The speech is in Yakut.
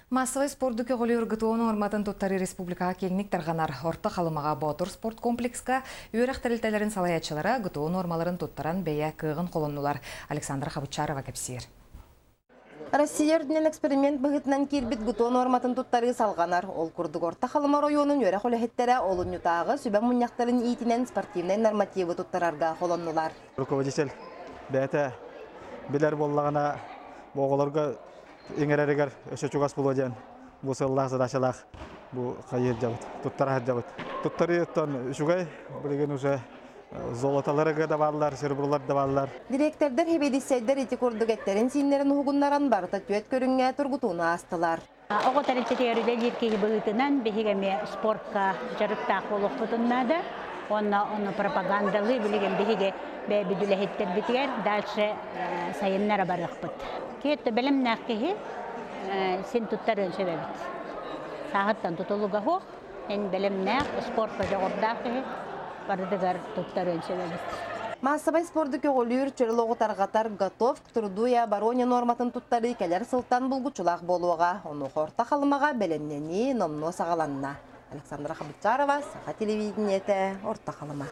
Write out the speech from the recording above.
Массовай спорду көҕүлүүр ГТО нуорматын туттарыы республикаҕа киэҥник тарҕанар. Орто Халымаҕа Боотур спорткомплекска үөрэх тэрилтэлэрин салайааччылара ГТО нуормаларын туттаран бэйэ кыаҕын холоннулар. Александра Хабычарова кэпсиир. Россия үрдүнэн эксперимент быһыытынан киирбит ГТО нуорматын туттарыы салҕанар. Ол курдук Орто Халыма оройуонун үөрэх үлэһиттэрэ олунньутааҕы сүбэ мунньахтарын иитинэн спортивнай нормативы туттарарга холоннулар. Руководитель бэйэтэ билэр буоллаҕына, оҕолорго иҥэрэригэр өссө чугас буолуо диэн бу сыаллаах задачалаах бу хайыы сылдьабыт, туттара сылдьабыт. Туттарыыттан үчүгэй, билигин уже золотолары да бааллар, серебролар да бааллар. Дириэктэрдэр, сэбиэдиссэйдэр ити курдук эттэрин-сииннэрин уһугуннаран барыта түөрт көрүҥҥэ тургутууну аастылар. Оҕо тэрилтэтигэр үлэлиир киһи быһыытынан биһиги эмиэ спортка дьарыктаах буолуохпутун наада. Уонна ону пропагандалыы билигин биһиги бэйэбит үлэһиттэрбитигэр дальше сайыннара барыахпыт. Киһи бэлэмнээх киһи син туттарыан сөп эбит. Сааһыттан тутулуга суох, эн бэлэмнээх, спортка дьоҕурдаах киһи барытыгар туттарыан сөп эбит. Маассабай спорду көҕүлүүр, чөл олоҕу тарҕатар «Готов к труду и обороне» нуорматын туттарыы кэлэр сылтан булгуччулаах буолуоҕа. Онуоха Орто Халымаҕа бэлэмнэнии номнуо саҕаланна. Александра Хабычарова, Саха телевидениетэ, Орто Халыма.